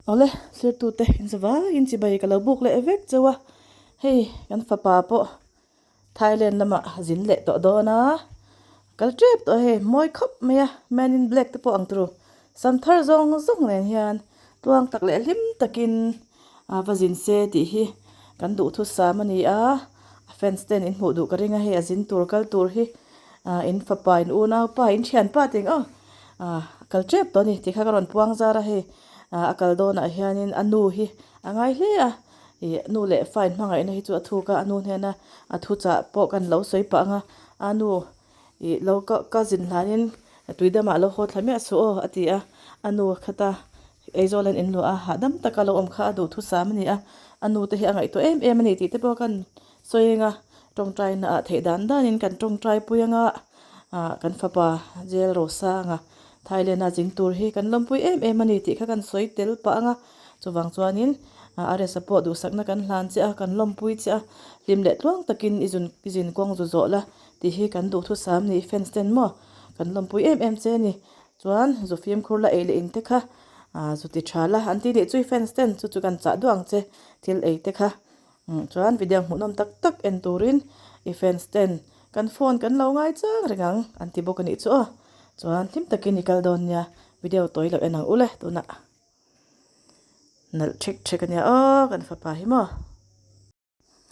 Awle, thirtute inzavaiin chibai ka lo buk leh vek chauh a, hei kan fapa pawh Thailand lamah zin leh tawh dawn a, kal tep tawh a hei mawi khawp mai a, man in black te pawh ang turu sam thar zawng zawng nen hian tluang tak leh hlim takin a va zin se tih hi kan duhthusam a ni a, a fans ten in hmuh duh ka ring a hei a zin tur kal tur hi ah in fapa in unaupa in thianpa tih ang aw ah kal tep tawh a ni tih kha ka rawn puang zar a hei ah a kal dawnah hianin a nu hi a ngai hle a ih nu leh fa in hmangaihna hi chu a thuk a a nu hnena a thu chah pawh kan lo sawi pah ang a a nu ih lo ka ka zin hlanin tuidamah lo haw thla miah suh aw a ti a a nu khata Aizawl an inluah a hahdam taka lo awm kha a duh thusam a ni a a nu te hi a ngaihtuah em em a ni tih te pawh kan sawi eng a tawngtai na ah theih dan dan in kan tawngtai pui anga ah kan fapa jail rosanga Thailand a zin tur hi kan lawmpui em em a ni tih kha kan sawi tel pah anga chuvang chuanin Aresa pawh duhsakna kan hlan che a kan lawmpui che a hlim leh tluang takin i zun i zin kawng zu zawh la tih hi kan duhthusam ni fans ten maw kan lawmpui em em che a ni. Chuan zu fimkhur la ei leh in te kha ah zu ti tha la an ti nih chu i fans ten chu chu kan chah duah ang che thil ei te kha chuan video hmuhnawm tak tak en turin i fans ten kan phone kan lo ngai chang reng ang an ti bawk a nih chu aw chuan hlim takin i kal dawn nia video tawi loh en ang ule tunah nalh thek thek a nia aw kan fapa hi maw.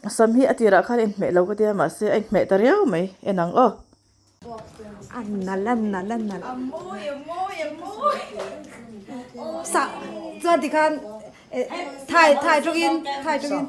A sam hi a tirah khan a inhmeh lo ka tia mahse a inhmeh ta riau mai en ang aw. A nalh a nalh a nalh. A mawi a mawi a mawi. Sa chuan tikhan thai thai tawngin thai tawngin.